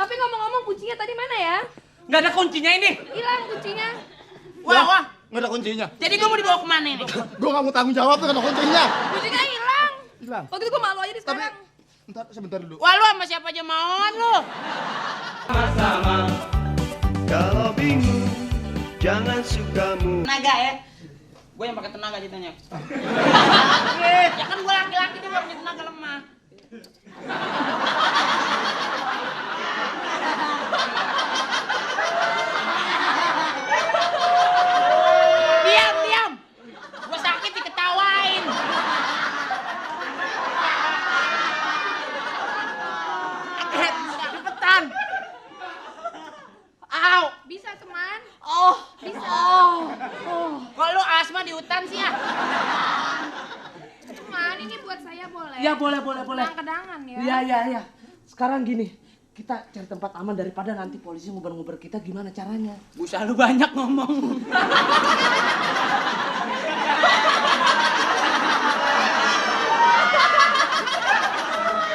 Tapi ngomong-ngomong kuncinya tadi mana ya? Nggak ada kuncinya ini. Hilang kuncinya. Wah, nggak ada kuncinya. Jadi gue mau dibawa kemana ini? Gue nggak mau tanggung jawab tuh nggak ada kuncinya. Kuncinya hilang. Hilang. Waktu itu gue malu aja di Tapi, sekarang. sebentar dulu. Wah lu sama siapa aja mauan lu? Sama-sama. Kalau bingung, jangan suka Tenaga ya? Gue yang pakai tenaga ceritanya. Ya kan gue laki-laki dia gak punya tenaga lemah. Diam. Gue sakit diketawain. Cepetan. Au. Bisa teman. Oh. Bisa. Kok lu asma di hutan sih ya? Teman, ini buat saya boleh. Ya boleh. Kedangan ya. Iya. Sekarang gini, kita cari tempat aman daripada nanti polisi nguber-nguber kita, gimana caranya? Busa lu banyak ngomong.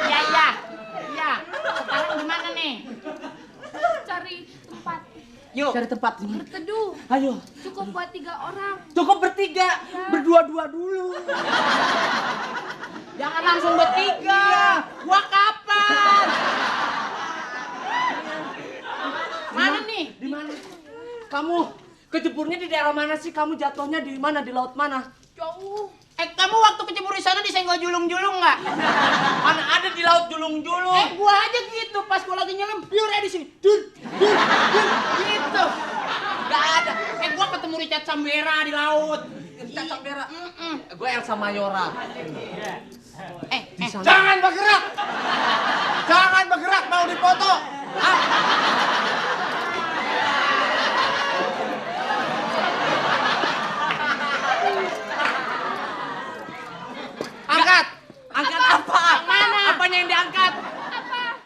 Iya. Sekarang gimana nih? Cari tempat Yuk. Cari tempat ini. berteduh. Ayo. Cukup buat 3 orang. Cukup bertiga, berdua-dua dulu. Jangan langsung bertiga. Gua kapan? Mana nih? Di mana? Kamu kejeburnya di daerah mana sih? Kamu jatuhnya di mana? Di laut mana? Jauh. Kamu waktu kejebur di sana disenggol julung-julung nggak? Mana ada di laut julung-julung. Gua aja gitu pas gua lagi nyelam, Dur di sini. Dur. Gitu. Nggak ada. Gua ketemu Richard Sambera di laut. Richard Sambera. Gue Elsa Mayora. Jangan bergerak. Jangan bergerak, mau dipoto. Angkat apa? Mana? Apanya yang diangkat?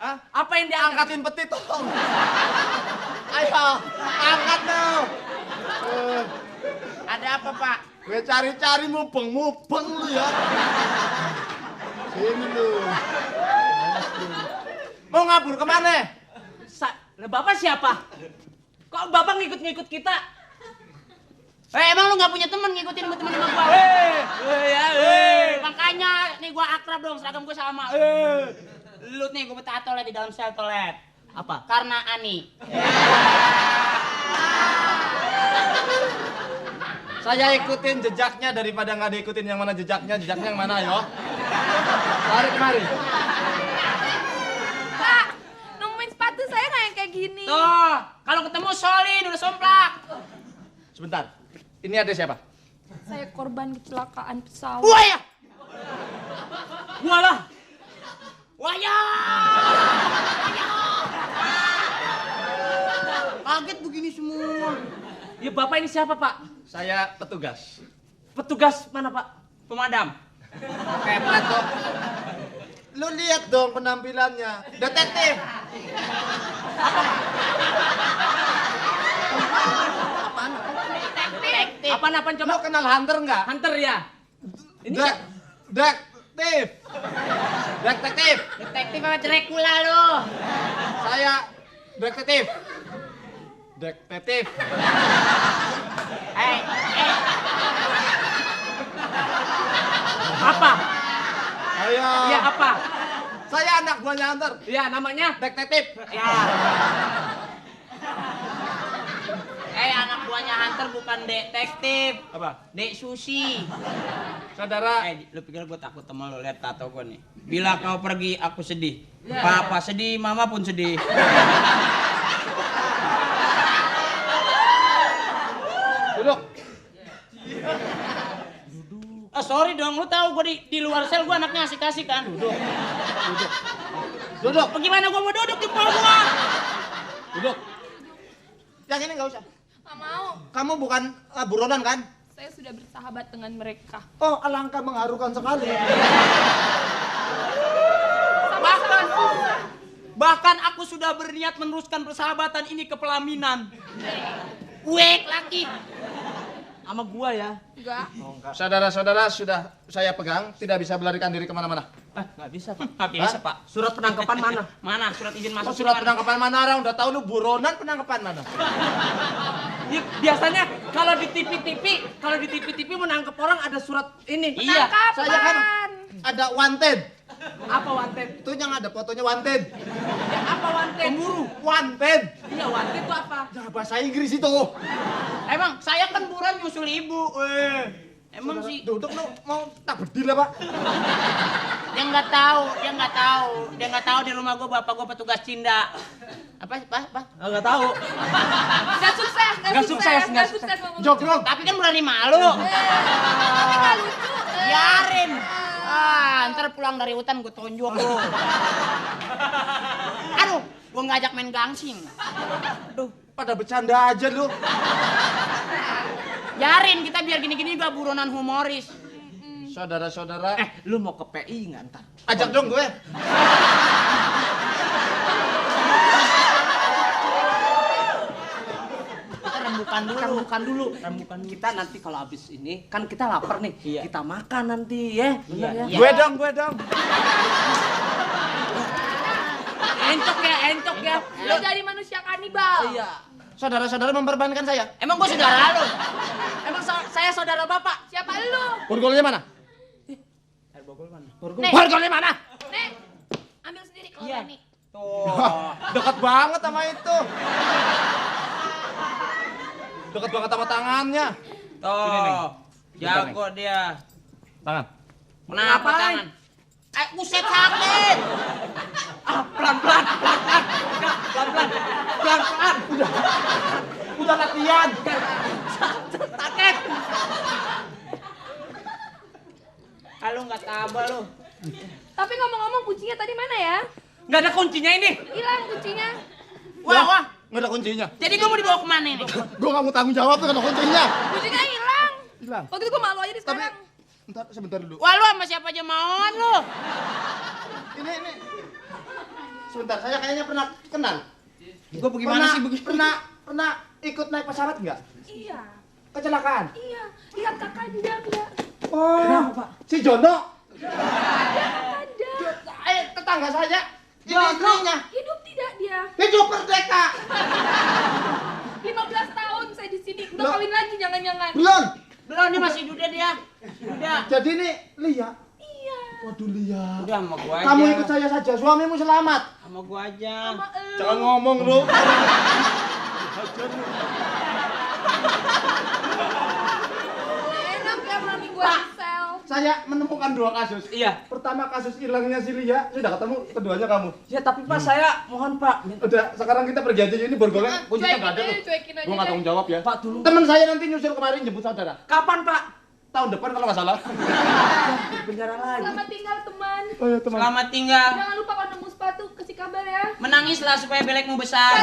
Hah? Apa yang diangkat? Angkatin peti tolong. Ayo, angkat dong. Ada apa, Pak? Gue cari-cari mubeng lu ya. Sini lu. Mau ngabur kemana? Lah Bapak siapa? Kok Bapak ngikut-ngikut kita? Emang lu nggak punya temen ngikutin temen sama gua? Makanya nih gua akrab dong, seragam gua sama. Lu nih gua bertato di dalam sel toilet. Apa? Karena Ani. Saya ikutin jejaknya daripada nggak diikutin yang mana jejaknya yang mana yo. Tarik kemari. Pak, nemuin sepatu saya nggak yang kayak gini. Tuh, kalau ketemu solid udah somplak. Sebentar. Ini ada siapa? Saya korban kecelakaan pesawat. Wah ya. Walah. Wah ya. Kaget begini semua. Ya Bapak ini siapa Pak? Saya petugas. Petugas mana Pak? Pemadam. Kepret kok. Lu lihat dong penampilannya. Detektif. Detektif. Apaan coba? Lu kenal Hunter nggak? Hunter ya? Ini Detektif. Detektif. Detektif apa Dracula lu? Saya detektif. Detektif. apa? Ayo. Iya apa? Saya anak buahnya Hunter. Iya namanya? Detektif. Ya. Anak buahnya Hunter bukan detektif. Apa? Dek Susi. Saudara. Lu pikir gue takut sama lu, lihat tato gue nih. Bila kau pergi, aku sedih. Papa sedih, mama pun sedih. Duduk. Sorry dong, lu tahu gue di luar sel gue anaknya asik-asik kan? Duduk. Bagaimana gue mau duduk di bawah gua? Duduk. Yang ini nggak usah. Nggak mau. Kamu bukan buronan kan? Saya sudah bersahabat dengan mereka. Oh, alangkah mengharukan sekali. Bahkan aku sudah berniat meneruskan persahabatan ini ke pelaminan. Wek lagi. Sama gua ya? Enggak. Saudara-saudara sudah saya pegang, tidak bisa melarikan diri kemana-mana. Nggak bisa, Pak. Nggak bisa, Pak. Surat penangkapan mana? Mana surat izin masuk? Oh, surat penangkapan mana orang udah tahu lu buronan penangkapan mana? Ya, biasanya kalau di TV mau nangkep orang ada surat ini. Iya. Saya kan ada wanted. Apa wanted? Itu yang ada fotonya wanted. Ya, apa wanted? Pemburu. Wanted. Iya, wanted itu apa? Ya bahasa Inggris itu. Emang saya kan buruan nyusul ibu. Emang sih Duduk lu mau tak bedil apa? dia nggak tahu di rumah gua bapak gua petugas cinda. Apa? Nggak tahu. Nggak sukses, nggak sukses ngomong. Jogrok. Tapi kan berani malu. Tapi nggak lucu. Biarin. Ntar pulang dari hutan gua tonjok lu. Aduh, gua ngajak main gangsing. Pada bercanda aja lu. Biarin kita biar gini-gini juga buronan humoris. Saudara-saudara, Lu mau ke PI nggak ntar? ajak dong gue. Kita rembukan dulu. Rembukan kita nanti kalau habis ini kan kita lapar nih. Iya. Kita makan nanti ya. Bener ya? Iya. Gue dong. Encok ya. Lo jadi manusia kanibal. Iya. Saudara-saudara memperbankan saya. Emang gua saudara lu? Emang saya saudara bapak. Siapa lu? Borgolnya mana? Nih, Borgolnya mana? nih. Ambil sendiri kalau Iya. berani. Dekat banget sama itu. Dekat banget sama tangannya. Tuh. Jago dia. Tangan. Kenapa Ngapain? tangan? Buset sakit. Pelan-pelan. Udah latihan. Sakit. Kalau nggak tabah lu. Tapi ngomong-ngomong kucingnya tadi mana ya? Nggak ada kuncinya ini. Hilang kucingnya. Wah. Nggak ada kuncinya. Jadi gua mau dibawa kemana ini? Gue nggak mau tanggung jawab tuh nggak ada kuncinya. Kucingnya hilang. Hilang. Waktu itu gue malu aja di Tapi sekarang. ntar sebentar dulu. Wah lu sama siapa aja mauan lu? Ini. Sebentar, saya kayaknya pernah kenal. Gua bagaimana sih begini? Pernah ikut naik pesawat nggak? Iya. Kecelakaan. Iya. Lihat kakak dia. Oh, Kenapa, Pak? si Jono. Ada. Tetangga saya. Ini istrinya. Hidup tidak dia? Hidup merdeka. 15 tahun saya di sini. Udah Loh. kawin lagi jangan-jangan. Belum. Belum nih masih duda dia. Duda. Jadi ini Lia. Iya. Waduh Lia. Udah sama gua aja. Kamu ikut saya saja, suamimu selamat. Sama gua aja. Sama elu. Jangan ngomong lu. Enak ya mami gue di sel. Saya menemukan 2 kasus. Iya. Pertama kasus hilangnya si Lia, sudah ketemu, keduanya kamu. Ya tapi Pak saya mohon Pak. Udah, sekarang kita pergi aja ini borgolnya kuncinya nggak ada tuh. Cuekin aja Gua nggak deh. tanggung jawab ya. Pak dulu. Temen saya nanti nyusul kemarin jemput saudara. Kapan Pak? Tahun depan kalau nggak salah. Di penjara lagi. Selamat tinggal teman. Oh ya teman. Selamat tinggal. Jangan lupa kalau nemu sepatu kasih kabar ya. Menangislah supaya belekmu besar.